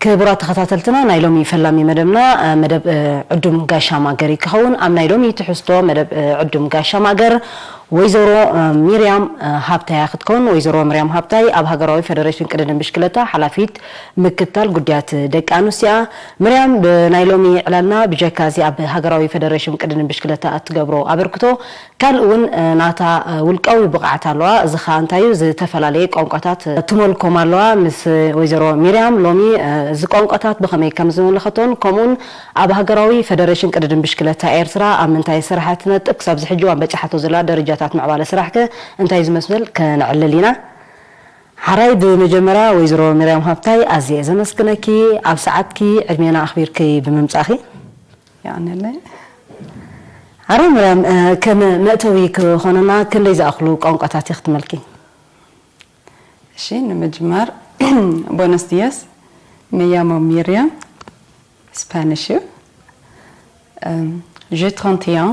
ክቡራት ተኸታተልትና፣ ናይ ሎሚ ፈላሚ መደብና መደብ ዕዱም ጋሻ ማገር ክኸውን። ኣብ ናይ ሎሚ ትሕዝቶ መደብ ዕዱም ጋሻ ማገር ወይዘሮ ሚርያም ሃብታያ ክትከውን። ወይዘሮ ሚርያም ሃብታይ ኣብ ሃገራዊ ፈደሬሽን ቅድድም ብሽክለታ ሓላፊት ምክታል ጉዳያት ደቂ ኣንስትያ። ሚርያም፣ ብናይ ሎሚ ዕላልና ብጀካ እዚ ኣብ ሃገራዊ ፈደሬሽን ቅድድም ብሽክለታ እትገብሮ ኣበርክቶ፣ ካልእ እውን ናታ ውልቃዊ ብቕዓት ኣለዋ። እዚ ኸኣ እንታይ እዩ? ዝተፈላለየ ቋንቋታት ትመልኮም ኣለዋ። ምስ ወይዘሮ ሚርያም ሎሚ እዚ ቋንቋታት ብኸመይ ከም ዝመለኸቶን፣ ከምኡውን ኣብ ሃገራዊ ፈደሬሽን ቅድድም ብሽክለታ ኤርትራ ኣብ ምንታይ ስራሓት ትነጥፍ፣ ክሳብ እዚ ሕጂ እዋን በጺሓቶ ዘላ ደረጃታት ምዕባለ ስራሕከ እንታይ ዝመስል ከነዕልል ኢና። ሓራይ ብመጀመርያ ወይዘሮ ሚርያም ሃብታይ ኣዝየ ዘመስግነኪ፣ ኣብ ሰዓትኪ ዕድሜና ኣኽቢርኪ ብምምጻእኺ። የቐንየለይ። ኣረ ምርያም፣ ከም መእተዊ ክኾነና ክንደይ ዝኣኽሉ ቋንቋታት ኢኺ ትመልኪ? እሺ፣ ንምጅማር ቦነስ ዲያስ፣ መያሞ ሚርያም፣ ስፓኒሽ እዩ። ጀ ትራንት ኤን፣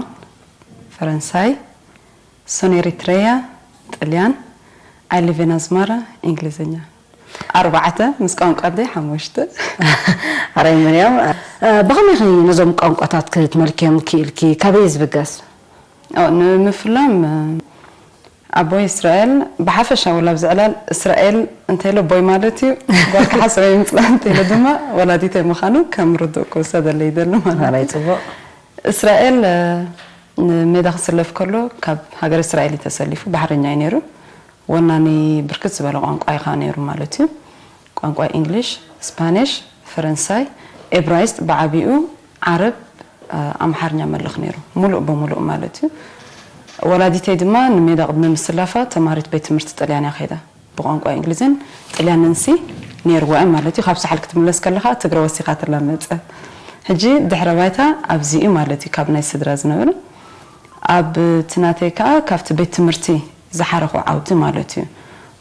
ፈረንሳይ፣ ሶን ኤሪትሬያ፣ ጥልያን፣ ኣይሊቬን ኣዝማራ፣ እንግሊዝኛ። ኣርባዕተ፣ ምስ ቋንቋ ኣደይ ሓሙሽተ። ኣራይ ምርያም፣ ብኸመይ ኸ ነዞም ቋንቋታት ክትመልክዮም ክኢልኪ? ካበይ ዝብገስ? ኦ፣ ንምፍላም ኣቦይ እስራኤል፣ ብሓፈሻ ወላ ኣብዚ ዕላል እስራኤል እንተኢለ ኣቦይ ማለት እዩ፣ ጓልካ ሓሰበይ ምፅላእ እንተኢለ ድማ ወላዲተይ ምዃኑ ከም ርዱእ ክውሰደለይ ይደሊ ማለት እዩ። ኣራይ ፅቡቕ። እስራኤል ንሜዳ ክስለፍ ከሎ ካብ ሃገር እስራኤል እዩ ተሰሊፉ፣ ባሕረኛ እዩ ነይሩ። ወናኒ ብርክት ዝበለ ቋንቋ እዩ ከዓ ነይሩ ማለት እዩ። ቋንቋ እንግሊሽ፣ ስፓኒሽ፣ ፈረንሳይ፣ ኤብራይስጥ ብዓቢኡ፣ ዓረብ፣ ኣምሓርኛ መልኽ ነይሩ፣ ሙሉእ ብሙሉእ ማለት እዩ። ወላዲተይ ድማ ንሜዳ ቅድሚ ምስላፋ ተማሃሪት ቤት ትምህርቲ ጥልያን እያ ከይዳ። ብቋንቋ እንግሊዝን ጥልያንን ሲ ነይርዋ ማለት እዩ። ካብ ሳሕል ክትምለስ ከለኻ ትግረ ወሲኻትላ መጸት። ሕጂ ድሕረ ባይታ ኣብዚ እዩ ማለት እዩ፣ ካብ ናይ ስድራ ዝነበረ። ኣብ እቲ ናተይ ከኣ ካብቲ ቤት ትምህርቲ ዝሓረኹ ዓውዲ ማለት እዩ።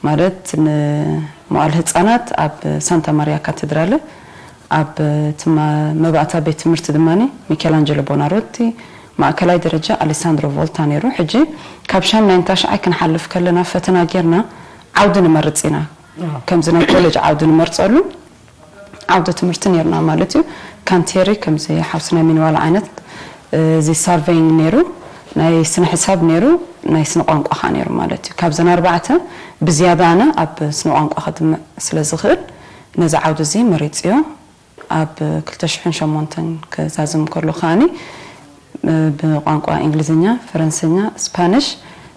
ማለት ንመዋል ህጻናት ኣብ ሳንታ ማርያ ካቴድራለ፣ ኣብ እቲ ማ-፣ መባእታ ቤት ትምህርቲ ድማ ሚኬላንጀሎ ቦናሮቲ፣ ማእከላይ ደረጃ ኣሌሳንድሮ ቮልታ ነይሩ። ሕጂ ካብ ሻምናይ ንታሽዓይ ክንሓልፍ ከለና ፈተና ጌርና ዓውዲ ንመርጽ ኢና። ከምዚ ናይ ኮሌጅ ዓውዲ ንመርጸሉ ዓውደ ትምህርቲ ነይሩና ማለት እዩ። ካንቴሪ ከምዚ ሓውስና ሚንዋል ዓይነት፣ እዚ ሳርቬይንግ ነይሩ፣ ናይ ስነ ሕሳብ ነይሩ፣ ናይ ስነ ቋንቋ ኸዓ ነይሩ ማለት እዩ። ካብዘን ኣርባዕተ ብዝያዳ ኣነ ኣብ ስነ ቋንቋ ከድምዕ ስለ ዝኽእል ነዚ ዓውዲ እዚ መሪጽዮ። ኣብ ክልተ ሽሕን ሸሞንተን ክዛዝም ከሎ ከዓኒ ብቋንቋ እንግሊዝኛ፣ ፈረንሰኛ፣ ስፓኒሽ፣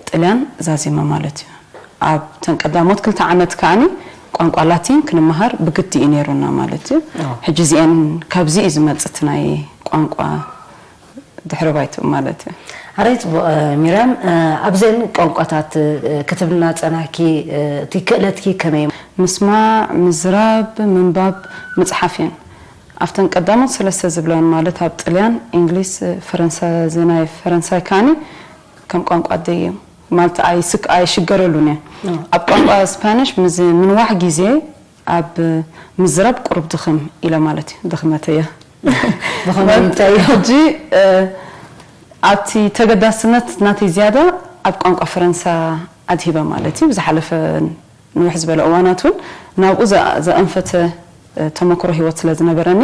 ጥልያን ዛዚመ ማለት እዩ። ኣብተን ቀዳሞት ክልተ ዓመት ከዓኒ ቋንቋ ላቲን ክንመሃር ብግዲ እዩ ነይሩና ማለት እዩ። ኣዎ። ሕጂ እዚአን ካብዚ እዩ ዝመጽእ እቲ ናይ ቋንቋ ድሕረ ባይትኡ ማለት እዩ። ኣረይ ጽቡቕ፣ እ፣ ሚርያም፣ እ፣ ኣብዘን ቋንቋታት፣ እ፣ ክትብልና ጸናሕኪ፣ እ፣ እቲ ክእለትኪ ከመይ? ምስማዕ፣ ምዝራብ፣ ምንባብ፣ ምጽሓፍ እየን። ኣብተን ቀዳሞት ሰለስተ ዝብለን ማለት ኣብ ጥልያን፣ እንግሊዝ፣ ፈረንሳ-፣ እዚ ናይ ፈረንሳይ ከዓኒ ከም ቋንቋ ኣደይ እዩ። ማለት ኣይስክ-፣ ኣይሽገረሉን እየ። ኣዎ። ኣብ ቋንቋ ስፓኒሽ ምስ ምንዋሕ ግዜ ኣብ ምዝራብ ቁሩብ ድኽም ኢለ ማለት እዩ። ድኽመተይ እያ። ብኸመይ ማለት እንታይ እዩ? ሕጂ፣ እ፣ ኣብቲ ተገዳስነት ናተይ ዝያዳ ኣብ ቋንቋ ፈረንሳ ኣድሂበ ማለት እዩ። ብዝሓለፈ ንውሕ ዝበለ እዋናት እውን ናብኡ ዘ-፣ ዘኣንፈተ፣ እ፣ ተመክሮ ህይወት ስለ ዝነበረኒ፣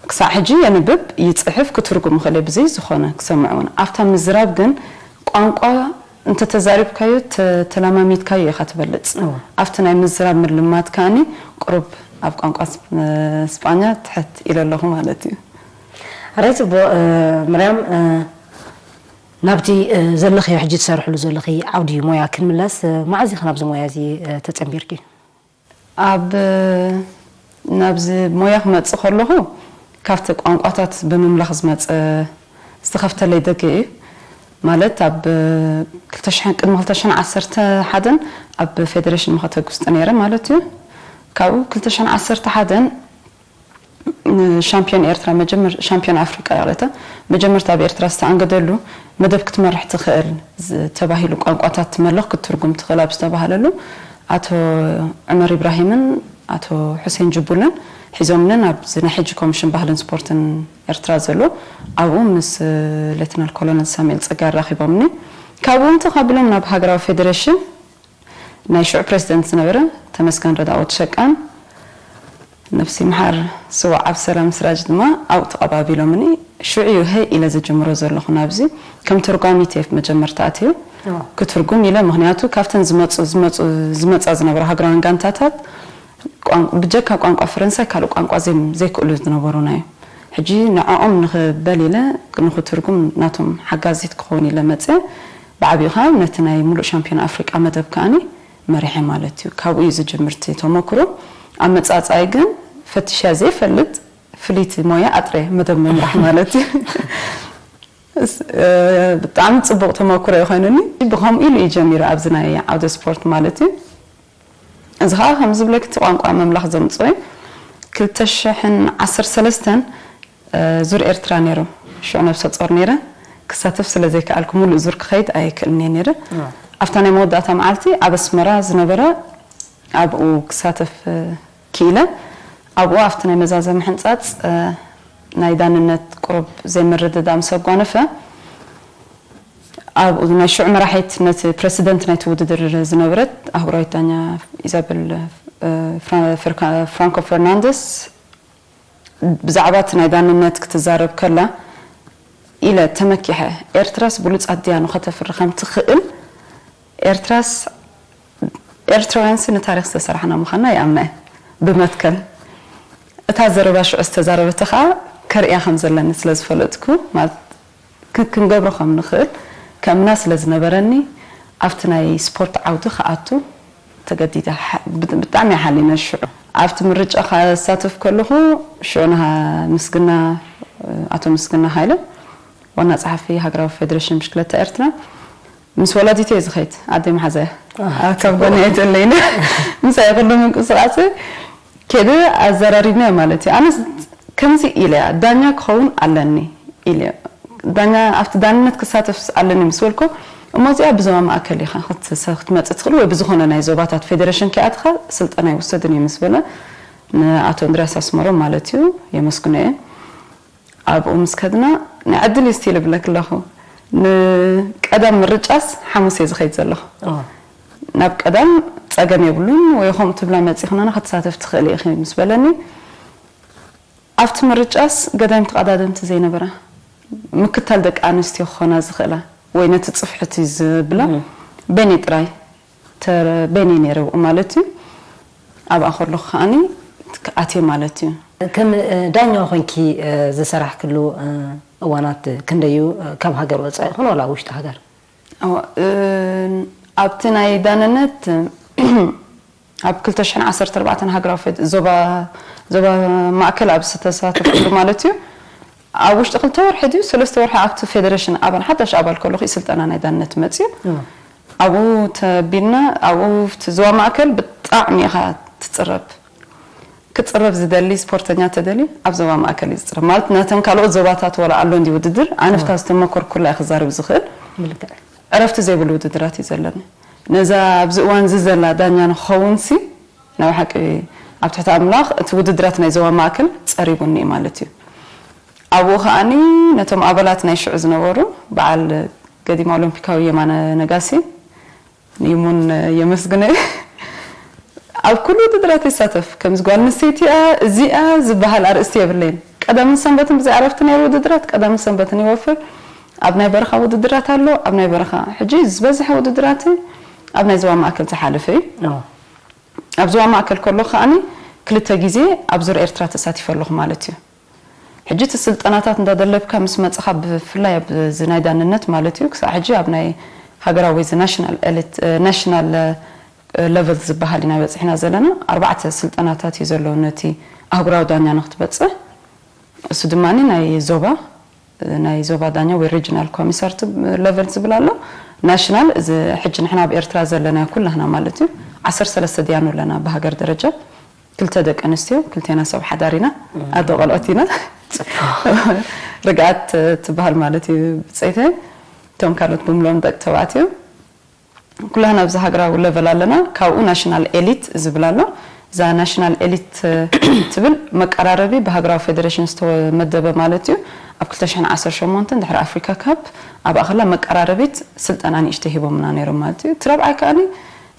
ክሳዕ ሕጂ የንብብ፣ ይጽሕፍ፣ ክትርጉም ይኽእል እየ ብዘይ ዝኾነ ክሰምዕ እውን። ኣብታ ምዝራብ ግን ቋንቋ እንተተዛሪብካዮ፣ ተ-፣ ተለማሚድካዮ ኢኻ ትበልጽ። እወ። ኣብቲ ናይ ምዝራብ ምልማድ ከኣኒ ቁሩብ ኣብ ቋንቋ ስፕ-፣ ስጳኛ ትሕት ኢለ ኣለኹ ማለት እዩ። ኣራይ ጽቡቕ፣ እ፣ ምርያም፣ እ፣ ናብቲ፣ እ፣ ዘለኽዮ ሕጂ ትሰርሕሉ ዘለኺ ዓውዲ ሞያ ክንምለስ፣ እ፣ መዓዝ ኢኺ ናብዚ ሞያ እዚ፣ እ፣ ተጸንቢርኪ? ኣብ፣ ናብዚ ሞያ ክመጽእ ከለኹ ካብቲ ቋንቋታት ብምምላኽ ዝመጸ ዝተኸፍተለይ ደገ እዩ። ማለት ኣብ ክልተ ሽሕን ቅድሚ ክልተ ሽሕን ዓሰርተ ሓደን ኣብ ፌደሬሽን መኸተ ውስጥ ነይረ ማለት እዩ። ካብኡ ክልተ ሽሕን ዓሰርተ ሓደን ሻምፒዮን ኤርትራ መጀመር ሻምፒዮን ኣፍሪቃ ይቕሬታ መጀመርታ ኣብ ኤርትራ ዝተኣንገደሉ መደብ ክትመርሕ ትኽእል ተባሂሉ ቋንቋታት መለኽ ክትትርጉም ትኽእል ኣብ ዝተባሃለሉ ኣቶ ዑመር ኢብራሂምን ኣቶ ሑሴን ጅቡልን ሒዞምኒ ናብዚ ናይ ሕጂ ኮሚሽን ባህልን ስፖርትን ኤርትራ ዘሎ ኣብኡ ምስ ሌተናል ኮሎነል ሳሙኤል ጸጋ ራኺቦምኒ። ካብኡ እንተኻብሎም ናብ ሃገራዊ ፌደሬሽን ናይ ሽዑ ፕሬዚደንት ዝነበረ ተመስገን ረዳኦት ሸቃን ነፍሲ ምሓር ስዋዕ ኣብ ሰላም ስራጅ ድማ ኣብኡ ተቐባቢሎምኒ። ሽዑ እዩ ሀይ ኢለ ዝጅምሮ ዘለኹ ናብዚ ከም ተርጓሚት እየ መጀመርታ ኣትየ ክትርጉም ኢለ ምክንያቱ ካብተን ዝመፁ ዝመፁ ዝመፃ ዝነበሩ ሃገራውያን ጋንታታት ብጀካ ቋንቋ ፈረንሳይ ካልእ ቋንቋ ዘይክእሉ ዝነበሩና እዩ። ሕጂ ንዕኦም ንኽበል ኢለ ንኽትርጉም ናቶም ሓጋዚት ክኸውን ኢለ መፅየ። ብዓብዩ ከዓ ነቲ ናይ ሙሉእ ሻምፒዮን ኣፍሪቃ መደብ ከዓኒ መሪሐ ማለት እዩ። ካብኡ እዩ ዝጅምርቲ ተመክሮ። ኣብ መፃፃይ ግን ፈትሽያ ዘይፈልጥ ፍልይቲ ሞያ ኣጥረ መደብ ምምራሕ ማለት እዩ። ብጣዕሚ ፅቡቕ ተመክሮ ይኮይኑኒ። ብከምኡ ኢሉ እዩ ጀሚሩ ኣብዚ ናይ ዓውደ ስፖርት ማለት እዩ። እዚ ከዓ ከም ዝብለክ እቲ ቋንቋ መምላኽ ዘምፅኦ እዩ። ክልተ ሽሕን ዓሰርተ ሰለስተን ዙር ኤርትራ ነይሩ። ሽዑ ነብሰ ፆር ነይረ ክሳተፍ ስለ ዘይከኣልኩ ሙሉእ ዙር ክኸይድ ኣይክእልን እየ ነይረ። ኣብታ ናይ መወዳእታ መዓልቲ ኣብ ኣስመራ ዝነበረ ኣብኡ ክሳተፍ ክኢለ ኣብኡ ኣብቲ ናይ መዛዘሚ ሕንፃፅ ናይ ዳንነት ቁሩብ ዘይምርድዳ ምስ ኣጓነፈ ኣብኡ ናይ ሽዑ መራሒት ነቲ ፕረሲደንት ናይቲ ውድድር ዝነበረት ኣህጉራዊት ዳኛ ኢዛበል ፍራንኮ ፈርናንደስ ብዛዕባ እቲ ናይ ዳንነት ክትዛረብ ከላ ኢለ ተመኪሐ ኤርትራስ ብሉፃት ድያ ንኸተፍሪ ከም ትኽእል ኤርትራስ ኤርትራውያንሲ ንታሪኽ ዝተሰራሕና ምዃንና ይኣምና እየ ብመትከል እታ ዘረባ ሽዑ ዝተዛረበቶ ከዓ ከርእያ ከም ዘለኒ ስለ ዝፈለጥኩ ማለት ክንገብሮ ከም ንኽእል ከእምና ስለ ዝነበረኒ ኣብቲ ናይ ስፖርት ዓውዲ ክኣቱ ተገዲደ። ብጣዕሚ ሓሊነ ሽዑ ኣብቲ ምርጫ ክሳተፍ ከለኹ ሽዑ ንሃ ምስግና ኣቶ ምስግና ሃይለ ዋና ጸሓፊ ሃገራዊ ፌደሬሽን ብሽክለታ ኤርትራ ምስ ወላዲተይ ዝኸይድ ኣደይ መሓዛያ ካብ ጎኒ ኣይትእለይኒ ምሳይ ኩሉ ምንቅስቃሴ ከደ ኣዘራሪብና ማለት እዩ። ኣነስ ከምዚ ኢለያ ዳኛ ክኸውን ኣለኒ ኢለ ዳኛ ኣብቲ ዳንነት ክሳተፍ ኣለኒ ምስ በልኮ እሞ እዚኣ ብዞባ ማእከል ኢኻ ክትመጽእ ትኽእል ወይ ብዝኾነ ናይ ዞባታት ፌደሬሽን ከይኣትኻ ስልጠና ይውሰድን እዩ ምስ በለ ንኣቶ እንድርያስ ኣስመሮም ማለት እዩ የመስግኖ እየ። ኣብኡ ምስ ከድና ንዕድል እዩ ስቲል እብለክ ኣለኹ ንቀዳም ምርጫስ ሓሙስ እየ ዝኸይድ ዘለኹ ናብ ቀዳም ጸገም የብሉን ወይ ከምኡ ትብላ መጺኽናና ክትሳተፍ ትኽእል ኢኺ ምስ በለኒ ኣብቲ ምርጫስ ገዳይም ተቐዳደምቲ ዘይነበራ ምክታል ደቂ ኣንስትዮ ክኾና ዝኽእላ ወይ ነቲ ጽፍሕቲ ዝብላ በይነይ ጥራይ በይነይ ነይረ ብኡ ማለት እዩ ኣብኣ ከለኹ ከዓኒ ኣትየ ማለት እዩ ከም ዳኛ ኮንኪ ዝሰራሕክሉ እዋናት ክንደዩ ካብ ሃገር ወፃኢ ይኹን ዋላ ውሽጢ ሃገር ኣብቲ ናይ ዳንነት ኣብ ክልተ ሽሕን ዓሰርተ ኣርባዕተን ሃገራዊ ፌድ ዞባ ዞባ ማእከል ኣብ ዝተሳተፍኩሉ ማለት እዩ ኣብ ውሽጢ ክልተ ወርሒ ድዩ ሰለስተ ወርሒ ኣብቲ ፌደሬሽን ኣባል ሓዳሽ ኣባል ከለኹ ስልጠና ናይ ዳንነት መፅዩ ኣብኡ ተቢልና ኣብኡ ዞባ ማእከል ብጣዕሚ ኢኻ ትፅረብ ክፅረብ ዝደሊ ስፖርተኛ ተደልዩ ኣብ ዞባ ማእከል እዩ ዝፅረብ ማለት ነተን ካልኦት ዞባታት ወላ ኣሎ እንዲ ውድድር ኣነ ብታ ዝተመኮርኩላ እየ ክዛረብ ዝኽእል ዕረፍቲ ዘይብሉ ውድድራት እዩ ዘለኒ ነዛ ኣብዚ እዋን እዚ ዘላ ዳኛ ንክኸውን ሲ ናይ ሓቂ ኣብ ትሕቲ ኣምላኽ እቲ ውድድራት ናይ ዞባ ማእከል ፀሪቡኒ ማለት እዩ ኣብኡ ከዓኒ ነቶም ኣባላት ናይ ሽዑ ዝነበሩ በዓል ገዲማ ኦሎምፒካዊ የማነ ነጋሲ ንይሙን የመስግነ ኣብ ኩሉ ውድድራት ይሳተፍ ከምዚ ጓል ኣንስተይቲ እያ እዚኣ ዝበሃል ኣርእስቲ የብለይን ቀዳምን ሰንበትን ብዘይ ዕረፍቲ ነይሩ ውድድራት ቀዳምን ሰንበትን ይወፍር ኣብ ናይ በረኻ ውድድራት ኣሎ ኣብ ናይ በረኻ ሕጂ ዝበዝሐ ውድድራት ኣብ ናይ ዞባ ማእከል ዝሓለፈ እዩ ኣብ ዞባ ማእከል ከሎ ከዓኒ ክልተ ግዜ ኣብ ዙር ኤርትራ ተሳቲፈ ኣለኹ ማለት እዩ ሕጂ እቲ ስልጠናታት እንዳደለብካ ምስ መፅኻ ብፍላይ ኣብዚ ናይ ዳንነት ማለት እዩ ክሳብ ሕጂ ኣብ ናይ ሃገራዊ ወይ እዚ ናሽናል ኤሊት ናሽናል ለቨል ዝበሃል ኢና በፂሕና ዘለና ኣርባዕተ ስልጠናታት እዩ ዘለዎ ነቲ ኣህጉራዊ ዳኛ ንክትበፅሕ እሱ ድማ ናይ ዞባ ናይ ዞባ ዳኛ ወይ ሪጅናል ኮሚሳር ሌቨል ዝብል ኣሎ። ናሽናል፣ እዚ ሕጂ ንሕና ኣብ ኤርትራ ዘለና ኩላህና ማለት እዩ። ዓሰርተ ሰለስተ ዲያኑ ኣለና ብሃገር ደረጃ። ክልተ ደቂ ኣንስትዮ፣ ክልቴና ሰብ ሓዳር ኢና። ኣዶ ቆልዖት ኢና። ርግኣት ትበሃል ማለት እዩ ብጸይተይ። እቶም ካልኦት ብምሎም ደቂ ተባዕትዮ። ኩላህና ኣብዚ ሃገራዊ ሌቨል ኣለና። ካብኡ ናሽናል ኤሊት ዝብል ኣሎ። እዛ ናሽናል ኤሊት ትብል መቀራረቢ ብሃገራዊ ፌደሬሽን ዝተመደበ ማለት እዩ። ኣብ ክልተ ሽሕን ዓሰርተ ሸሞንተን ድሕሪ ኣፍሪካ ካፕ ኣብ ኣኸላ መቀራረቢት ስልጠና ንእሽተይ ሂቦምና ነይሮም ማለት እዩ። እቲ ረብዓይ ከኣኒ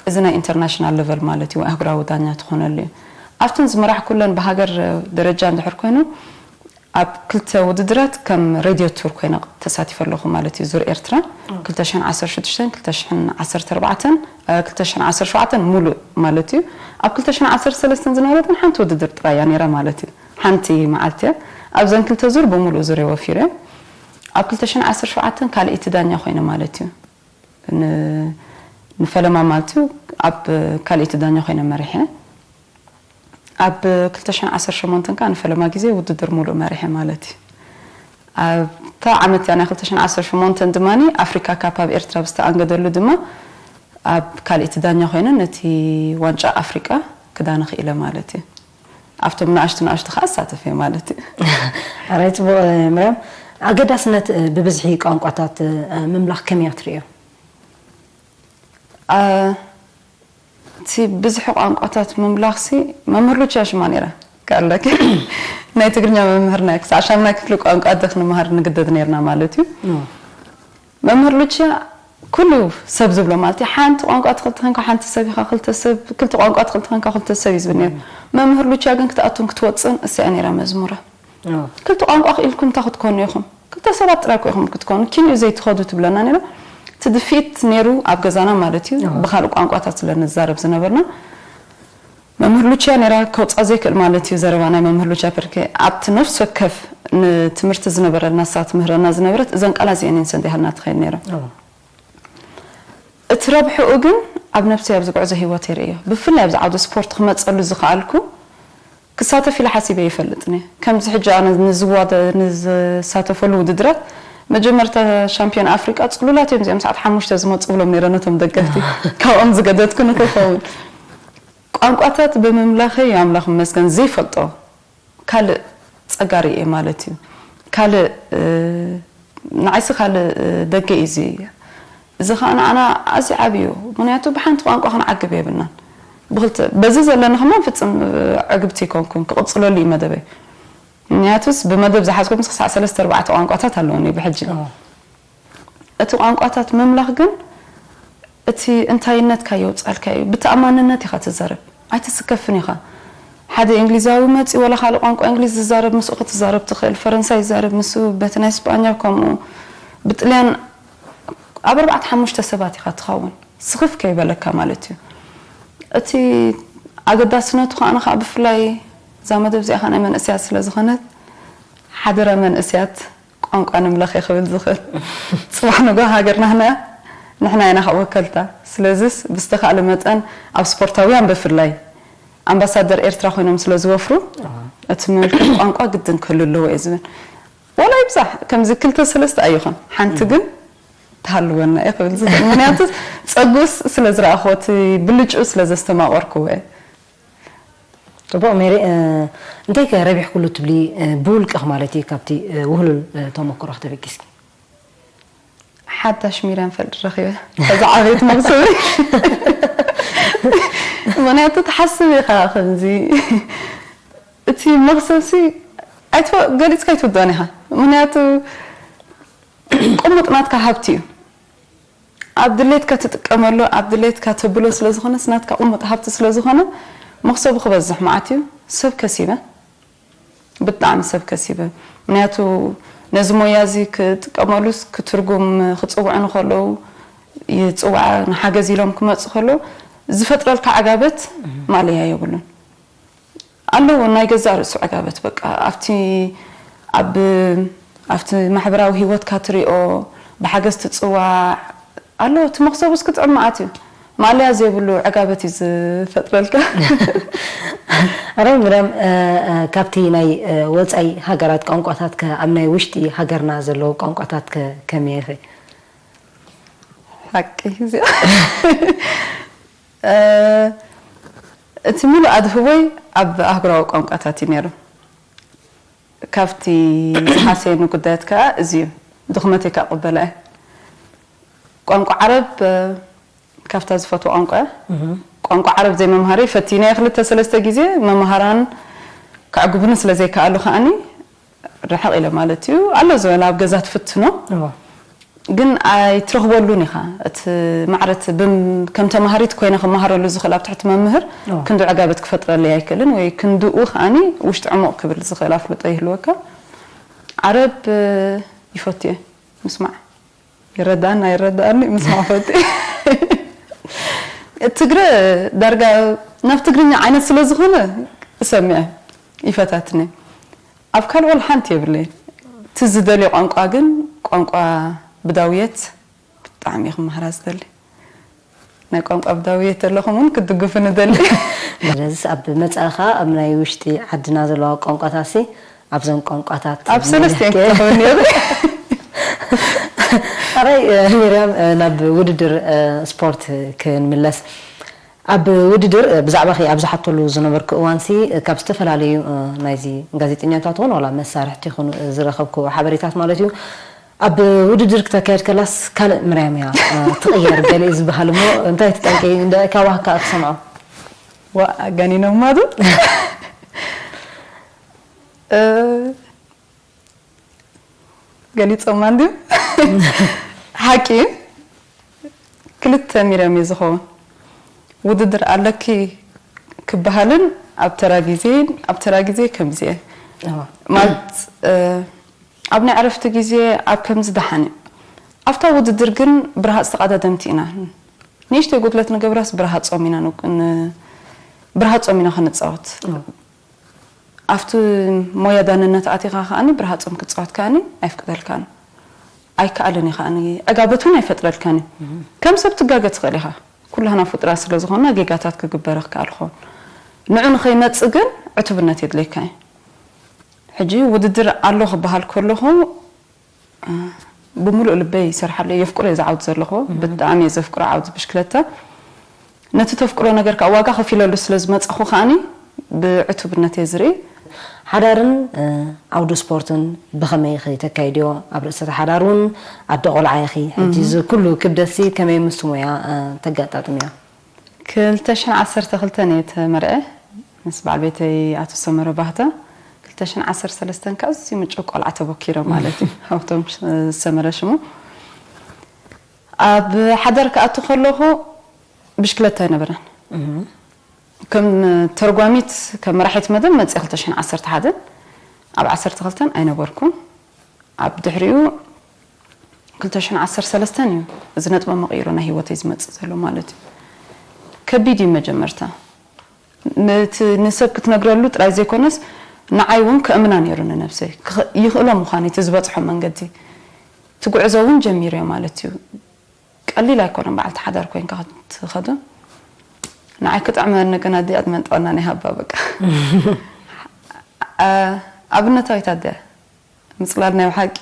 እዚ ናይ ኢንተርናሽናል ሌቨል ማለት እዩ፣ ኣህጉራዊ ዳኛ ትኾነሉ እዩ። ኣብተን ዝመራሕ ኩለን ብሃገር ደረጃ እንድሕር ኮይኑ ኣብ ክልተ ውድድራት ከም ሬድዮ ቱር ኮይነ ተሳቲፈ ኣለኹ ማለት እዩ። ዙር ኤርትራ ክልተ ሽሕን ዓሰርተ ሽዱሽተን ክልተ ሽሕን ዓሰርተ ኣርባዕተን እ፣ ክልተ ሽሕን ዓሰርተ ሸውዓተን ሙሉእ ማለት እዩ። ኣብ ክልተ ሽሕን ዓሰርተ ሰለስተን ዝነበረትን ሓንቲ ውድድር ጥራይ እያ ነይራ ማለት እዩ። ሓንቲ መዓልቲ እያ። ኣብዘን ክልተ ዙር ብምሉእ ዙር ወፊረ። ኣብ ክልተ ሽሕን ዓሰርተ ሸውዓተን ካልኣይቲ ዳኛ ኮይነ ማለት እዩ። ን-፣ ንፈለማ ማለት እዩ ኣብ ካልኣይቲ ዳኛ ኮይነ መሪሐ። ኣብ ክልተ ሽሕን ዓሰርተ ሸሞንተን ከኣ ንፈለማ ግዜ ውድድር ሙሉእ መሪሐ ማለት እዩ። ኣብታ ዓመት እያ ናይ ክልተ ሽሕን ዓሰርተ ሸሞንተን ድማ ኣፍሪካ ካፕ ኣብ ኤርትራ ብዝተኣንገደሉ ድማ ኣብ ካልኣይቲ ዳኛ ኮይነ ነቲ ዋንጫ ኣፍሪቃ ክዳነ ክኢለ ማለት እዩ። ኣብቶም ንኣሽቱ ንኣሽቱ ከኣ ኣሳተፈ ማለት እዩ። ኣራይ ጽቡቕ፣ ምርያም፣ ኣገዳስነት ብብዝሒ ቋንቋታት ምምላኽ ከመይ እያ ትርእዮ? ኣ፣ እቲ ብዝሒ ቋንቋታት ምምላኽሲ መምህር ሉቺያ ሽማ ነይራ። ካለክ ናይ ትግርኛ መምህርና ክሳዕ ሻምናይ ክፍሊ ቋንቋ ኣደ ክንመሃር ንግደድ ነይርና ማለት እዩ። ኖ። መምህር ሉቺያ ኩሉ ሰብ ዝብሎ ማለት እዩ። ሓንቲ ቋንቋ ትኽእል ተኾንካ ሓንቲ ሰብ ኢኻ፣ ክልተ ሰብ፣ ክልተ ቋንቋ ትኽእል ተኾንካ ክልተ ሰብ እዩ ዝብል ነይሩ። መምህር ሉቺያ ግን ክትኣቱን ክትወፅን እሳ እያ ነይራ መዝሙራ። ኖ። ክልተ ቋንቋ ክኢልኩም እንታይ ክትኮኑ ኢኹም? ክልተ ሰባት ጥራይ እኮ ኢኹም ክትኮኑ፣ ኪንኡ ዘይትኸዱ ትብለና ነይራ። እቲ ድፍኢት ነይሩ ኣብ ገዛና ማለት እዩ። ኣዎ። ብኻልእ ቋንቋታት ስለ ንዛረብ ዝነበርና። መምህር ሉቺያ ነይራ ከውፅኣ ዘይክእል ማለት እዩ ዘረባ ናይ መምህር ሉቺያ ፐርኬ ኣብቲ ነፍሲ ወከፍ ንትምህርቲ ዝነበረና ንሳ ትምህረና ዝነበረት እዘን ቃላት እዚአን እየን ሰንዲሃልና ትኸይድ ነይራ። ኣዎ። እቲ ረብሕኡ ግን ኣብ ነብሰይ ኣብዚ ጉዕዞ ህይወት ይርእዮ። ብፍላይ ኣብዚ ዓውዲ ስፖርት ክመፀሉ ዝኸኣልኩ ክሳተፍ ኢለ ሓሲበ ይፈልጥን እየ። ከምዚ ሕጂ ኣነ ንዝዋደ-፣ ንዝሳተፈሉ ውድድራት መጀመርታ ሻምፒዮን ኣፍሪቃ ጽሉላት እዮም እዚኦም ሰዓት ሓሙሽተ ዝመጹ ብሎም ነይረ ነቶም ደገፍቲ። ካብኦም ዝገደድኩ ንክኸውን። ቋንቋታት ብምምላኸይ ኣምላኽ ይመስገን ዘይፈልጦ ካልእ ጸጋ ርእየ ማለት እዩ። ካልእ፣ እ፣ ንዓይሲ ካልእ፣ እ፣ ደገ እዩ እዚ። እዚ ኸኣ ንዓና ኣዝዩ ዓብዪ እዩ። ምኽንያቱ ብሓንቲ ቋንቋ ክንዓግብ የብልናን። ብኽልተ-፣ በዚ ዘለኒ ከማን ፍጽም፣ እ፣ ዕግብቲ ኣይኮንኩን። ክቕጽለሉ እዩ መደበይ። ምኽንያቱስ ብመደብ ዝሓዝኩም ክሳዕ ሰለስተ ኣርባዕተ ቋንቋታት ኣለውኒ ብሕጂ። ኣዎ። እቲ ቋንቋታት ምምላኽ ግን እቲ እንታይነትካ የውጻልካ እዩ። ብተኣማንነት ኢኻ ትዛረብ። ኣይትስከፍን ኢኻ። ሓደ እንግሊዛዊ መጺኡ ዋላ ካልእ ቋንቋ እንግሊዝ ዝዛረብ ምስኡ ክትዛረብ ትኽእል። ፈረንሳይ ይዛረብ ምስኡ፣ በቲ ናይ ስጳኛ ከምኡ። ብጥልያን ኣብ ኣርባዕተ ሓሙሽተ ሰባት ኢኻ ትኸውን። ስኽፍ ከይበለካ ማለት እዩ። እቲ ኣገዳስነቱ ከኣ ንኻ ብፍላይ እዛ መደብ እዚኣ ኸኣ ናይ መንእሰያት ስለ ዝኾነት ሓደራ መንእሰያት ቋንቋ ንምለኸ ክብል ዝኽእል። ጽባሕ ንግሆ ሃገርና ህና ንሕና ኢና ካብ ወከልታ። ስለዚስ ብዝተኻእለ መጠን ኣብ ስፖርታውያን ብፍላይ ኣምባሳደር ኤርትራ ኮይኖም ስለ ዝወፍሩ ኣዎ። እቲ ምምልካት ቋንቋ ግድን ክህሉ ኣለዎ እየ ዝብል። ዋላ ይብዛሕ ከምዚ ክልተ ሰለስተ ኣይኹን ሓንቲ እም። ግን ትሃልወና እየ ክብል ዝኽእል። ምኽንያቱ ጸጉስ ስለ ዝረኣኽዎ እቲ ብልጭኡ ስለ ዘስተማቐርክዎ እየ። ጽቡቕ ሜሪ፣ እ፣ እንታይ ከ ረቢሕኩሉ ትብሊ፣ እ፣ ብውልቅኽ ማለት እዩ ካብቲ፣ እ፣ ውህሉል፣ እ፣ ተመክሮኽ ተበጊስኪ? ሓዳሽ ሚርያም ፈልድ ረኺበ። ከዛ ዓበየት መኽሰቢ። ምኽንያቱ ትሓስብ ኢኻ ከምዚ፣ እቲ መኽሰብሲ ኣይትወ-፣ ገሊጽካ ኣይትውድኦን ኢኻ። ምኽንያቱ ቅሙጥ ናትካ ሃብቲ እዩ። ኣብ ድሌትካ ትጥቀመሉ፣ ኣብ ድሌትካ ተብሎ ስለ ዝኾነስ ናትካ ቅሙጥ ሃብቲ ስለ ዝኾነ መኽሰቡ ክበዝሕ መዓት እዩ። ሰብ ከሲበ፣ ብጣዕሚ ሰብ ከሲበ። ምኽንያቱ ነዚ ሞያ እዚ ክጥቀመሉስ ክትርጉም ክጽውዑ ንኸለዉ ይጽውዓ፣ ንሓገዝ ኢሎም ክመጹ ከለዉ ዝፈጥረልካ ዕጋበት ማእለያ የብሉን። ኣለዎ ናይ ገዛእ ርእሱ ዕጋበት በቃ ኣብቲ ኣብ ኣብቲ ማሕበራዊ ህይወትካ ትሪኦ ብሓገዝ ትጽዋዕ ኣሎ እቲ መኽሰቡስ ክጥዕም መዓት እዩ ማእለያ ዘይብሉ ዕጋበት እዩ ዝፈጥረልካ። ኣራይ ምርያም፣ እ፣ እ፣ ካብቲ ናይ፣ እ፣ ወጻኢ ሃገራት ቋንቋታት ከ ኣብ ናይ ውሽጢ ሃገርና ዘለዉ ቋንቋታት ከ ከመይ ኢኺ? ሓቂ እዚኣ። እ፣ እቲ ምሉእ ኣድህቦይ ኣብ ኣህጉራዊ ቋንቋታት እዩ ነይሩ። ካብቲ ዝሓሰየኒ ጉዳያት ከኣ እዚ እዩ። ድኽመተይ ከኣ ቅበላ እየ። ቋንቋ ዓረብ፣ እ፣ ካብታ ዝፈትዎ ቋንቋ እያ። ቋንቋ ዓረብ ዘይምምሃረይ ፈቲነ እየ ክልተ ሰለስተ ግዜ። መምሃራን ከዕጉቡኒ ስለ ዘይከኣሉ ከኣኒ ርሕቕ ኢለ ማለት እዩ። ኣሎ ዝበለ ኣብ ገዛ ትፍትኖ። እዎ። ግን ኣይትረኽበሉን ኢኻ። እቲ ማዕረት ብም-፣ ከም ተማሃሪት ኮይነ ክመሃረሉ ዝኽእል ኣብ ትሕቲ መምህር እዎ። ክንዱ ዕጋበት ክፈጥረለይ ኣይክእልን ወይ ክንድኡ ከኣኒ ውሽጢ ዕሙቕ ክብል ዝኽእል ኣፍልጦ ይህልወካ። ዓረብ፣ እ፣ ይፈቱ እየ ምስማዕ። ይረዳእን ኣይረዳእን ምስማዕ ፈቱ። ትግረ ዳርጋ ናብ ትግርኛ ዓይነት ስለ ዝኾነ እሰምዐ ይፈታትኒ። ኣብ ካልእ ሓንቲ የብለይን። እቲ ዝደልዮ ቋንቋ ግን ቋንቋ ብዳውየት ብጣዕሚ እየ ክመሃራ ዝደሊ። ናይ ቋንቋ ብዳውየት ዘለኹም እውን ክትድግፉ ንደሊ። ስለዚስ ኣብ መጻእኻ ኣብ ናይ ውሽጢ ዓድና ዘለዋ ቋንቋታሲ ኣብዘን ቋንቋታት ኣብ ሰለስቲኤን መለክዕ ክትረኽበኒ እየ። ኣራይ፣ እ፣ ሚርያም፣ እ፣ ናብ ውድድር፣ እ፣ ስፖርት ክንምለስ። ኣብ ውድድር፣ እ፣ ብዛዕባኺ ኣብ ዝሓተሉ ዝነበርኩ እዋንሲ፣ እ፣ ካብ ዝተፈላለዩ፣ እ፣ ናይዚ ጋዜጠኛታት ኹን ዋላ መሳርሕቲ ይኹኑ፣ እ፣ ዝረኸብኩ ሓበሬታት ማለት እዩ። ኣብ ውድድር ክተካየድ ከላስ ካልእ ምርያም እያ፣ እ፣ ትቕየር ገሊኡ ዝበሃል እሞ እንታይ ትጠንቂ እንደ ካባካ ክትሰምዖ? ዋ፣ ኣጋኒኖማ ዶ? እ፣ ገሊጾማ እንድዩ። ሓቂ እዩ። ክልተ ሚርያም እዩ ዝኸውን። ውድድር ኣለኪ ክበሃልን ኣብ ተራ ግዜ፣ ኣብ ተራ ግዜ ከምዚ እየ። እዋ። ማለት፣ እ፣ ኣብ ናይ ዕረፍቲ ግዜ ኣብ ከምዚ ደሓን እዩ። ኣብታ ውድድር ግን ብረሃጽ ተቐዳደምቲ ኢና። ንእሽተይ ጉድለት ንገብራስ ብረሃጾም ኢና ንቅ-፣ ን-፣ ብረሃጾም ኢና ክንጻወት። እዋ። ኣብቲ ሞያ ዳንነት ኣቲኻ ከኣኒ ብረሃጾም ክትጻወት ከኣኒ ኣይፍቅደልካን። ኣይከኣልን እዩ ከኣኒ። ዕጋበት እውን ኣይፈጥረልካን እዩ። ከም ሰብ ትጋገ ትኽእል ኢኻ። ኩላህና ፍጡራት ስለ ዝኾንና ጌጋታት ክግበር ክከኣል ክኸውን። ንዑ ንኸይመጽእ ግን ዕቱብነት የድልየካ እዩ። ሕጂ ውድድር ኣሎ ክበሃል ከለኹ፣ እ፣ ብምሉእ ልበይ ይሰርሓሉ እየ። የፍቅሮ እየ ዝዓውድ ዘለኹ። ብጣዕሚ እየ ዘፍቅሮ ዓውዲ ብሽክለታ። ነቲ ተፍቅሮ ነገር ከዓ ዋጋ ከፊለሉ ስለ ዝመጻኹ ከኣኒ ብዕቱብነት እየ ዝርኢ። ሓዳርን፣ እ፣ ዓውዲ ስፖርትን ብኸመይ ኢኺ ተካይድዮ? ኣብ ርእሲ እቲ ሓዳር እውን ኣደ ቆልዓ ኢኺ። ሕጂ እዚ ኩሉ ክብደትሲ ከመይ ምስቲ ሞያ፣ እ፣ ተጋጣጥምዮ? ክልተ ሽሕን ዓሰርተ ክልተን እየ ተመርዐ ምስ በዓል ቤተይ ኣቶ ሰመረ ባህታ። ክልተ ሽሕን ዓሰርተ ሰለስተን ከዓ ኣዝዩ ምጭው ቆልዓ ተበኪረ ማለት እዩ። ሃብቶም ሽ-፣ ሰመረ ሽሙ። ኣብ ሓዳር ክኣቱ ከለኹ ብሽክለታ ኣይነበረን። ከም ተርጓሚት፣ ከም መራሒት መደብ መፅእ ክልተ ሽሕን ዓሰርተ ሓደን፣ ኣብ ዓሰርተ ክልተን ኣይነበርኩን። ኣብ ድሕሪኡ ክልተ ሽሕን ዓሰርተ ሰለስተን እዩ እዚ ነጥበ መቐይሮ ናይ ህይወተይ ዝመጽእ ዘሎ ማለት እዩ። ከቢድ እዩ መጀመርታ። ነቲ ንሰብ ክትነግረሉ ጥራይ ዘይኮነስ፣ ንዓይ እውን ከእምና ነይሩ ንነብሰይ። ክኽ-፣ ይኽእሎ ምዃኑ እቲ ዝበጽሖ መንገዲ። እቲ ጉዕዞ እውን ጀሚረ ማለት እዩ። ቀሊል ኣይኮነን በዓልቲ ሓዳር ኮይንካ ክትኸዶ። ንዓይ ክጥዕመኒ ግን ኣዲኣ ዕድመን ጥዕናን ይሃባ በቃ። ኣ-፣ ኣብነታዊት ኣዲኣ። ምጽላል ናይ ብሓቂ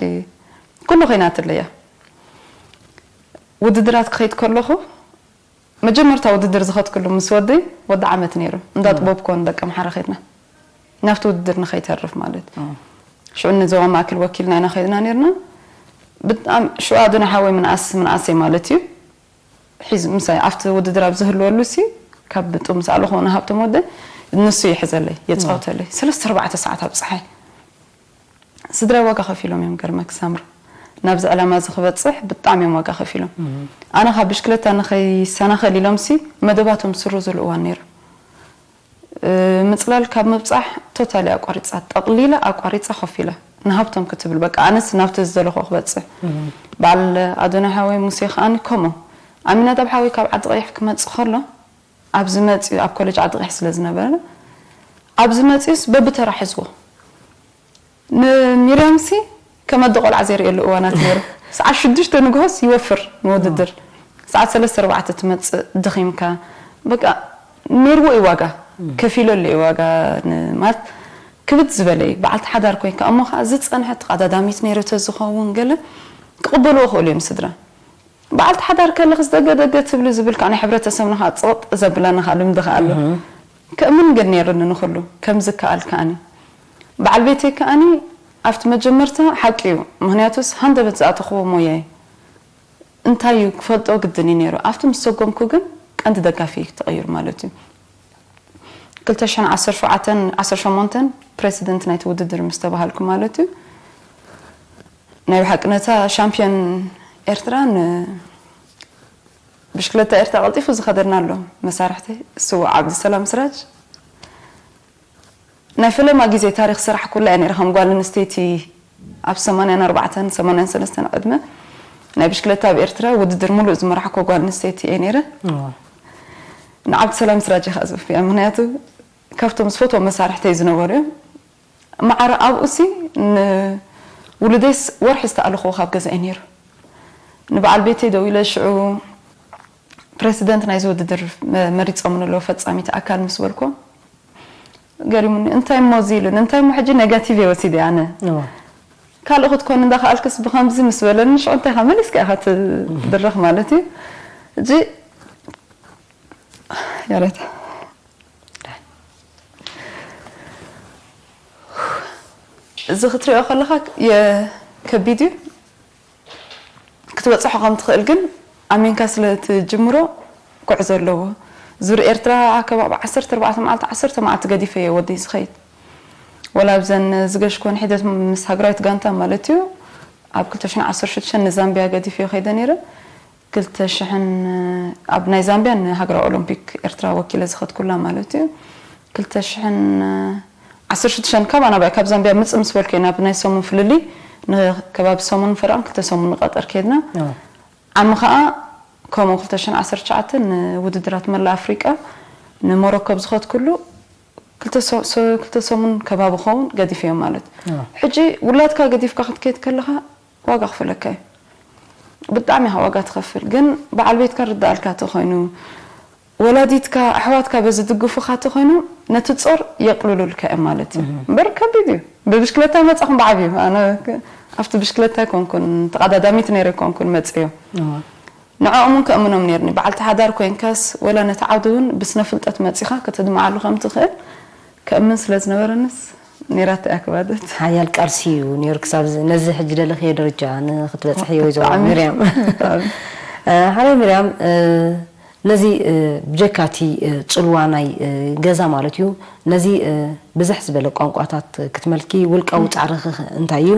ኩሉ ኮይናትለይ እያ። ውድድራት ክኸይድ ከለኹ፣ መጀመርታ ውድድር ዝኸድክሉ ምስ ወደይ ወዲ ዓመት ነይሩ። እንዳ ጥበብ ኮን ደቂ ኣምሓራ ከድና። ናብቲ ውድድር ንኸይተርፍ ማለት። ሽዑ ንዞባ ማእከል ወኪልና ኢና ከድና ነርና። ብጣዕሚ ሽዑ ኣዶና ሓወይ ምንኣስ፣ ምንኣሰይ ማለት እዩ። ሒዝ-፣ ምሳይ ኣብቲ ውድድር ኣብ ዝህልወሉ ሲ፣ ካብ ብጡ ምስ ኣለኹ ንሃብቶም ወደይ፣ ንሱ ይሕዘለይ፣ የጻውተለይ። ሰለስተ ኣርባዕተ ሰዓት ኣብ ጸሓይ። ስድራይ ዋጋ ከፊሎም እዮም፣ ገርመክ ሳምሪ። ናብዚ ዕላማ እዚ ክበጽሕ ብጣዕሚ እዮም ዋጋ ከፊሎም። ኣነ ካብ ብሽክለታ ንኸይሰናኸል ኢሎም ሲ፣ መደባቶም ዝስርዙሉ እዋን ነይሩ። እ፣ ምጽላል ካብ ምብጻሕ ቶታሊ ኣቋሪጻ፣ ጠቕሊላ ኣቋሪጻ ኮፍ ኢላ። ንሃብቶም ክትብል፣ በቃ ኣነስ ናብቲ ዝደለኹ ክበጽሕ። በዓል ኣዶናይ ሓወይ ሙሴ ከኣኒ ከምኡ። ኣሚናዳብ ሓወይ ካብ ዓዲ ቀይሕ ክመጽእ ከሎ፣ ኣብዚ መጽዩ፣ ኣብ ኮሌጅ ዓዲ ቀይሕ ስለ ዝነበረ፣ ኣብዚ መጽዩስ በብተራ ሕዝዎ። ንሚርያምሲ ከም ኣደ ቆልዓ ዘርእየሉ እዋናት ነይሩ። ሰዓት ሽዱሽተ ንግሆስ ይወፍር ንውድድር። ሰዓት ሰለስተ ኣርባዕተ ትመጽእ፣ ደኺምካ። በቃ፣ ነይርዎ እዩ ዋጋ። ከፊለሉ እዩ ዋጋ። ማለት ክብድ ዝበለ እዩ። በዓልቲ ሓዳር ኮይንካ እሞ ከዓ ዝፀንሐ ተቐዳዳሚት ነይረ ተዝኸውን ገለ ክቕበልዎ ክእሉ እዮም ስድራ። በዓልቲ ሓዳር ከለኽስ ደገ ደገ ትብሊ ዝብል ከዓ ናይ ሕብረተሰብና ከዓ ፅቕጥ ዘብለና ከዓ ልምዲ ከዓ ኣሎ። ከእምን ግን ነይሩኒ ንኹሉ ከም ዝከኣል ከዓኒ በዓል ቤተይ ከዓኒ ኣብቲ መጀመርታ ሓቂ እዩ። ምክንያቱስ ሃንደበት ዝኣተኽዎ ሞያ እዩ። እንታይ እዩ ክፈልጦ ግድን እዩ ነይሩ። ኣብቲ ምስ ሰጎምኩ ግን ቀንዲ ደጋፊ ተቐይሩ ማለት እዩ። ክልተ ሽሕን ዓሰርተ ሸውዓተን ዓሰርተ ሸሞንተን ፕሬዚደንት ናይቲ ውድድር ምስ ተባሃልኩ ማለት እዩ። ናይ ብሓቂ ነታ ሻምፒዮን ኤርትራ ን ብሽክለታ ኤርትራ ቀልጢፉ ዝኸደና ኣሎ መሳርሕቲ ስዉእ ዓብዲ ሰላም ስራጅ ናይ ፈለማ ግዜ ታሪኽ ስራሕ ኩላ እየ ነይረ ከም ጓል ኣንስተይቲ ኣብ ሰማንያን ኣርባዕተን ሰማንያን ሰለስተን ዕድመ ናይ ብሽክለታ ኣብ ኤርትራ ውድድር ሙሉእ ዝመራሕኮ ጓል ኣንስተይቲ እየ ነይረ። ንዓብዲ ሰላም ስራጅ ኢኻ ዝውፍያ ምክንያቱ ካብቶም ዝፈትዎ መሳርሕተይ ዝነበሩ እዮም። ማዕረ ኣብኡሲ ንውሉደይስ ወርሒ ዝተኣለኽዎ ካብ ገዛይ ነይሩ። ንበዓል ቤተይ ደው ኢለ ሽዑ ፕሬዚደንት ናይዚ ውድድር መሪፆም ንለዉ ፈፃሚት ኣካል ምስ በልኮ ገሪሙኒ እንታይ እሞ እዚ ኢሉን እንታይ እሞ ሕጂ ኔጋቲቭ እየ ወሲደ ኣነ ካልእ ክትኮን እንዳኸኣልክስ ብኸምዚ ምስ በለኒ ሽዑ እንታይ ኢኻ መሊስካ ኢኻ ትድረኽ ማለት እዩ። እዚ ያሬታ እዚ ክትሪኦ ከለኻ ከቢድ እዩ። ክትበፅሖ ከም ትኽእል ግን ኣሚንካ ስለ ትጅምሮ ጉዕዞ ኣለዎ። ዙር ኤርትራ ከባቢ ዓሰርተ ኣርባዕተ መዓልቲ ዓሰርተ መዓልቲ ገዲፈ እየ ወደይ ዝኸይድ። ወላ ኣብዘን ዝገሽኮን ሒደት ምስ ሃገራዊት ጋንታ ማለት እዩ ኣብ ክልተ ሽሕን ዓሰርተ ሽዱሽተን ንዛምቢያ ገዲፈ እየ ከይደ ነይረ። ክልተ ሽሕን ኣብ ናይ ዛምቢያ ንሃገራዊ ኦሎምፒክ ኤርትራ ወኪለ ዝኸድኩላ ማለት እዩ። ክልተ ሽሕን ዓሰርተ ሽዱሽተ ካብ ኣናባይ ካብ ዛምቢያ ምጽእ ምስ በልኩ ናብ ናይ ሰሙን ፍልልይ ንከባቢ ሰሙን ፈረቓን ክልተ ሰሙን ንቐጠር ከድና ዓሚ ከዓ ከምኡ ክልተ ሽሕን ዓሰርተ ትሽዓተ ንውድድራት መላ ኣፍሪቃ ንሞሮኮ ብዝኸድኩሉ ክልተ ሰሙን ከባቢ ኸውን ገዲፈዮ ማለት ሕጂ ውላድካ ገዲፍካ ክትከይድ ከለኻ ዋጋ ክፍለካ እዩ። ብጣዕሚ ኢኻ ዋጋ ትኸፍል ግን በዓል ቤትካ ርዳኣልካ ተኾይኑ ወላዲትካ ኣሕዋትካ በዚ ድግፉኻ ተኾይኑ ነቲ ጾር የቅልሉልካ እዮም ማለት እዩ። እምበር ከቢድ እዩ። ብብሽክለታ መጻኹም ብዓብዩ ኣነ ኣብቲ ብሽክለታ ኣይኮንኩን ተቐዳዳሚት ነይረ ኣይኮንኩን መጽዮ ንዕኦም እውን ከእምኖም ነይርኒ። በዓልቲ ሓዳር ኮይንካስ ወላ ነቲ ዓውዲ እውን ብስነ ፍልጠት መጺኻ ከተድምዓሉ ከም ትኽእል ከእምን ስለ ዝነበረንስ ነይራታ እያ ክባደት። ሓያል ቃልሲ እዩ ነይሩ ክሳብ ነዚ ሕጂ ደለኽዮ ደረጃ ንክትበፅሒ ወይዘሮ ሚርያም። ሓላይ ሚርያም ነዚ ብጀካቲ ፅልዋ ናይ ገዛ ማለት እዩ ነዚ ብዝሕ ዝበለ ቋንቋታት ክትመልኪ ውልቃዊ ፃዕርኺ እንታይ እዩ?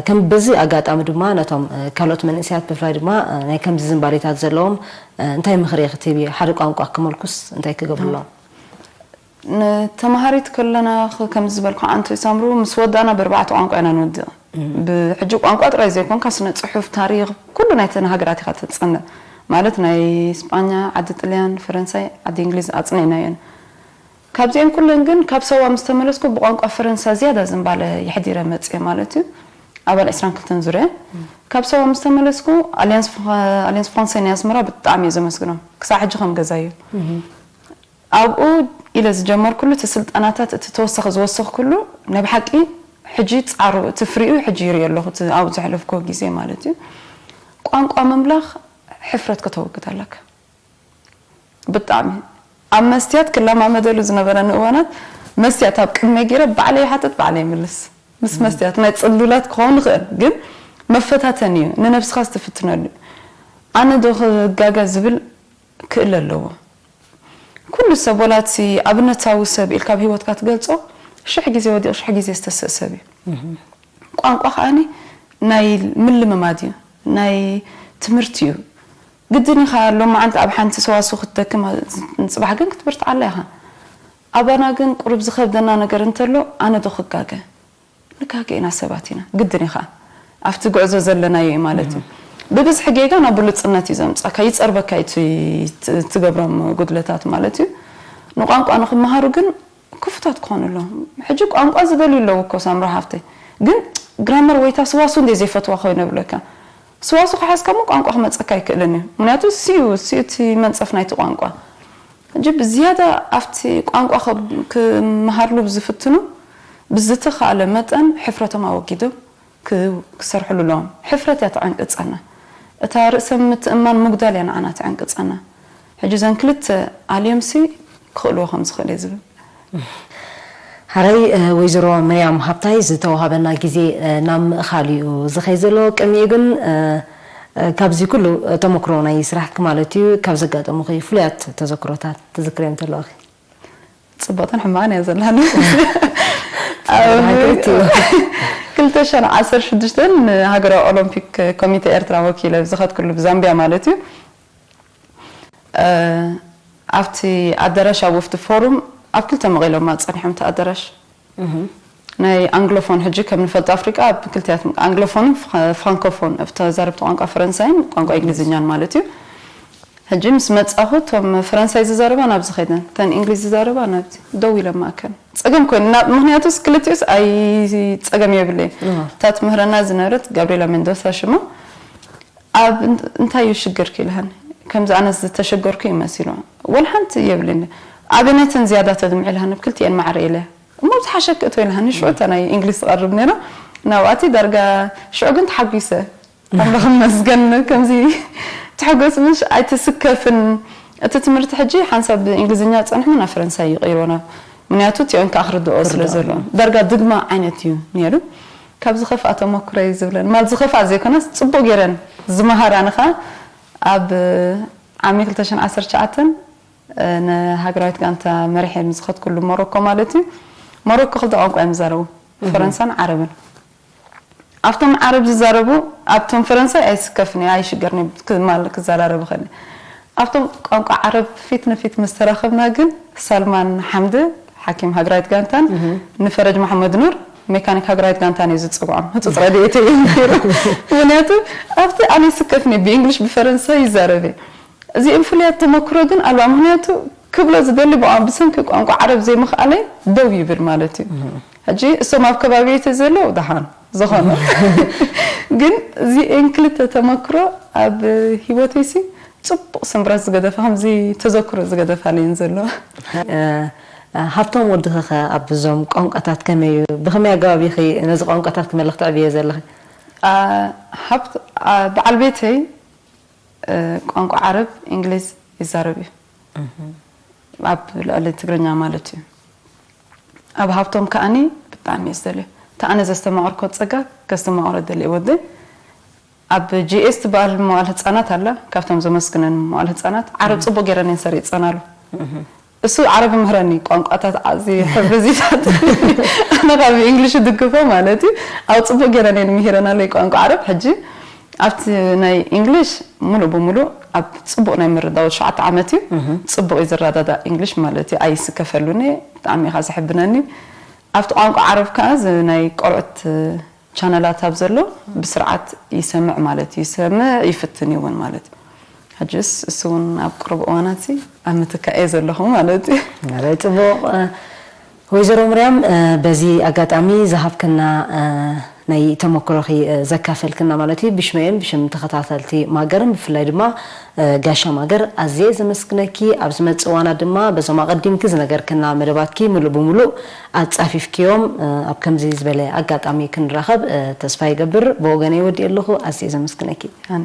ከም በዚ ኣጋጣሚ ድማ ነቶም ካልኦት መንእሰያት ብፍላይ ድማ ናይ ከምዚ ዝንባሌታት ዘለዎም እንታይ ምኽሪ ክትህቢ? ሓደ ቋንቋ ክመልኩስ እንታይ ክገብሩ ኣለዎም? ንተምሃሪት ከለና ከምዚ ዝበልኩ ዓንቶ ይሳምሩ ምስ ወዳእና ብርባዕተ ቋንቋ ኢና ንወድእ። ብሕጂ ቋንቋ ጥራይ ዘይኮንካ ስነ ፅሑፍ፣ ታሪኽ፣ ኩሉ ናይተን ሃገራት ኢኻ ተፅንዕ። ማለት ናይ ስጳኛ፣ ዓዲ ጥልያን፣ ፈረንሳይ፣ ዓዲ እንግሊዝ ኣፅኒዕናየን። ካብዚአን ኩለን ግን ካብ ሰዋ ምስ ተመለስኩ ብቋንቋ ፈረንሳ ዝያዳ ዝንባለ የሕዲረ መፅየ ማለት እዩ። ኣባል ዕስራን ክልተን ዙርያ ካብ ሰዋ ምስ ተመለስኩ ኣሊያንስ ኣሊያንስ ፍራንሳይ ናይ ኣስመራ ብጣዕሚ እየ ዘመስግኖም ክሳብ ሕጂ ከም ገዛ እዩ። ኣብኡ ኢለ ዝጀመርኩሉ እቲ ስልጠናታት እቲ ተወሳኺ ዝወሰኽኩሉ ናይ ብሓቂ ሕጂ ፃዕሩ እቲ ፍሪኡ ሕጂ ይሪኦ ኣለኹ እቲ ኣብኡ ዘሕለፍኩዎ ግዜ ማለት እዩ። ቋንቋ ምምላኽ ሕፍረት ከተወግድ ኣለካ። ብጣዕሚ ኣብ መስትያት ክለማመደሉ ዝነበረኒ እዋናት መስትያት ኣብ ቅድመይ ገይረ ባዕለይ ይሓትት ባዕለይ ይምልስ ምስ መስትያት ናይ ፅሉላት ክኸውን ይኽእል ግን መፈታተኒ እዩ ንነብስኻ ዝትፍትነሉ እዩ። ኣነ ዶ ክጋገ ዝብል ክእለ ኣለዎ። ኩሉ ሰብ ወላ እቲ ኣብነታዊ ሰብ ኢልካ ኣብ ሂወትካ ትገልጾ ሽሕ ግዜ ወዲቑ ሽሕ ግዜ ዝተስእ ሰብ እዩ። ቋንቋ ከዓኒ ናይ ምልምማድ እዩ፣ ናይ ትምህርቲ እዩ። ግድን ኢኻ ሎማዓንቲ ኣብ ሓንቲ ሰዋስው ክትደክም ንጽባሕ ግን ክትብርትዓላ ኢኻ። ኣባና ግን ቁሩብ ዝኸብደና ነገር እንተሎ ኣነ ዶ ክጋገ? ንጋገ ኢና ሰባት ኢና ግድን ኢኻ ኣብቲ ጉዕዞ ዘለናዮ እዩ ማለት እዩ። ብብዝሒ ጌጋ ናብ ብሉፅነት እዩ ዘምፀካ ይፀርበካ እዩ ትገብሮም ጉድለታት ማለት እዩ። ንቋንቋ ንክመሃሩ ግን ክፉታት ክኾኑ ኣለዎም። ሕጂ ቋንቋ ዝደልዩ ኣለዉ እኮ ሳምራ ሃፍተይ ግን ግራመር ወይታ ስዋሱ እንደ ዘይፈትዋ ኮይኑ ብለካ ስዋሱ ክሓዝካ ሞ ቋንቋ ክመፀካ ኣይክእልን እዩ ምክንያቱ ስዩ ስዩ እቲ መንፀፍ ናይቲ ቋንቋ ሕጂ ብዝያዳ ኣብቲ ቋንቋ ክብ- ክመሃርሉ ብዝፍትኑ ብዝተኻእለ መጠን ሕፍረቶም ኣወጊዶም ክ- ክሰርሕሉ ኣለዎም። ሕፍረት እያ ተዓንቅጸና። እታ ርእሰ ምትእማን ምጉዳል እያ ንዓና ተዓንቅጸና። ሕጂ እዘን ክልተ ኣልዮምሲ ክኽእልዎ ከም ዝኽእል እየ ዝብል። ሓረይ ወይዘሮ መርያም ሃብታይ ዝተዋሃበና ግዜ ናብ ምእኻል እዩ ዝኸይ ዘሎ። ቅድሚኡ ግን ካብዚ ኩሉ ተመክሮ ናይ ስራሕትኪ ማለት እዩ ካብ ዘጋጠሙኺ ፍሉያት ተዘክሮታት ትዝክርዮም ተለዋኺ? ጽቡቕን ሕማቕን እያ ዘላኒ። ክልተ ሽሕን ዓሰርተ ሽዱሽተን ሃገራዊ ኦሎምፒክ ኮሚቴ ኤርትራ ወኪለ ዝኸድኩሉ ብዛምቢያ ማለት እዩ። ኣብቲ ኣዳራሽ ኣብ ወፍቲ ፎሩም ኣብ ክልተ መቒሎማ ጸኒሖም እቲ ኣዳራሽ። ናይ ኣንግሎፎን ሕጂ ከም ንፈልጦ ኣፍሪቃ ኣብ ክልቲኣት ኣንግሎፎንን ፍራንኮፎን ኣብ ተዛረብቲ ቋንቋ ፈረንሳይን ቋንቋ እንግሊዝኛን ማለት እዩ። ሕጂ ምስ መጻኹ እቶም ፈረንሳይ ዝዛረባ ናብዚ ኸይደን እተን እንግሊዝ ዝዛረባ ናብዚ ደው ኢለ ማእከል ጸገም ኮይኑ ናብ ምክንያቱስ ክልቲኡስ ኣይ ጸገም የብለይ። እታ ትምህረና ዝነበረት ጋብሪላ ሜንዶሳ ሽማ ኣብ እንታይ እዩ ሽግርኪ ኢልሃኒ። ከምዚ ኣነ ዝተሸገርኩ ይመሲሉ ወላ ሓንቲ የብለኒ። ኣበይ ነተን ዝያዳ ተድምዒ ኢልሃኒ ብክልቲኤን ማዕረ ኢለ እሞ ዝሓሸክ እቶ ኢልሃኒ ሽዑ እታ ናይ እንግሊዝ ትቐርብ ነይራ ናብኣቲ ዳርጋ ሽዑ ግን ተሓጒሰ ኣምላኽ ይመስገን ከምዚ ትሕጎስ ምሽ ኣይትስከፍን እቲ ትምህርቲ ሕጂ ሓንሳብ ብእንግሊዝኛ ጸንሑ ናብ ፈረንሳይ ይቕይርዎ ናብ ምክንያቱ እቲኦን ከዓ ክርድኦ ስለ ዘሎ ዳርጋ ድግማ ዓይነት እዩ ነይሩ ካብ ዝኸፍኣ ተመክሮ እዩ ዝብለን ማለት ዝኸፍኣ ዘይኮነስ ጽቡቕ ገይረን ዝመሃራኒ ከዓ ኣብ ዓሚ ክልተ ሽሕን ዓሰርተ ትሽዓተን ንሃገራዊት ጋንታ መሪሐ ዝኸድኩሉ ሞሮኮ ማለት እዩ ሞሮኮ ክልተ ቋንቋ እዮም ዝዛረቡ ፈረንሳን ዓረብን ኣብቶም ዓረብ ዝዛረቡ ኣብቶም ፈረንሳይ ኣይስከፍን እየ ኣይሽገርን እየ ክማል ክዘራረብ እኽእል እየ ኣብቶም ቋንቋ ዓረብ ፊት ንፊት ምስ ተራኸብና ግን ሳልማን ሓምድ ሓኪም ሃገራዊት ጋንታን ንፈረጅ መሓመድ ኑር ሜካኒክ ሃገራዊት ጋንታን እዩ ዝፅውዖም ህፁፅ ረድኤተይ እዩ ነይሩ ምክንያቱ ኣብቲ ኣነ ይስከፍን እየ ብእንግሊሽ ብፈረንሳይ ይዛረብ እየ እዚኦም ፍሉያት ተመክሮ ግን ኣልባ ምክንያቱ ክብሎ ዝደሊ ብኣ ብሰንኪ ቋንቋ ዓረብ ዘይምኽኣለይ ደው ይብል ማለት እዩ ሕጂ እሶም ኣብ ከባቢ እቲ ዘለዉ ደሓን ዝኾነ ግን እዚኤን ክልተ ተመክሮ ኣብ ሂወተይሲ ፅቡቕ ስምብራት ዝገደፋ ከምዚ ተዘክሮ ዝገደፋለይን ዘሎ ሃብቶም ወድኺ ኸ ኣብዞም ቋንቋታት ከመይ እዩ ብኸመይ ኣገባብ ኢኺ ነዚ ቋንቋታት ክመልኽ ትዕብዮ ዘለኺ በዓል ቤተይ ቋንቋ ዓረብ እንግሊዝ ይዛረብ እዩ ኣብ ልዕሊ ትግርኛ ማለት እዩ ኣብ ሃብቶም ከዓኒ ብጣዕሚ እየ ዝደልዮ እታ ኣነ ዘስተማቕርኮ ፀጋ ከስተማቕሮ ደልየ ወደይ ኣብ ጂኤስ ትበሃል መዋል ህፃናት ኣላ ካብቶም ዘመስግነን መዋል ህፃናት ዓረብ ፅቡቅ ገይረን እየን ሰሪፀናሉ እሱ ዓረብ ምህረኒ ቋንቋታት ኣዚ ሕብርዚታት ኣነ ካብ እንግሊሽ ድግፎ ማለት እዩ ኣብ ፅቡቅ ገይረን እየን ምሂረናለይ ቋንቋ ዓረብ ሕጂ ኣብቲ ናይ እንግሊሽ ሙሉእ ብሙሉእ ኣብ ፅቡቅ ናይ ምርዳው ትሽዓተ ዓመት እዩ ፅቡቅ እዩ ዝረዳዳእ እንግሊሽ ማለት እዩ ኣይስከፈሉኒ ብጣዕሚ ኢኻ ዘሕብነኒ ኣብቲ ቋንቋ ዓረብ ከዓ እዚ ናይ ቆልዑት ቻነላት ኣብ ዘሎ ብስርዓት ይሰምዕ ማለት እዩ ይሰምዕ ይፍትን እውን ማለት እዩ ሕጅስ እሱ እውን ኣብ ቅርብ እዋናት ኣብ ምትካእ እየ ዘለኹ ማለት እዩ ይ ፅቡቅ ወይዘሮ ምርያም በዚ ኣጋጣሚ ዝሃብክና ናይ ተመክሮኺ ዘካፈልክና ማለት እዩ ብሽመየን ብሽም ተኸታተልቲ ማገርን ብፍላይ ድማ ጋሻ ማገር ኣዝየ ዘመስግነኪ ኣብ ዝመፅእ እዋናት ድማ በዞም ኣቐዲምኪ ዝነገርክና መደባትኪ ምሉእ ብምሉእ ኣፃፊፍክዮም ኣብ ከምዚ ዝበለ ኣጋጣሚ ክንራኸብ ተስፋ ይገብር ብወገነይ ወዲእ ኣለኹ ኣዝየ ዘመስግነኪ ኣነ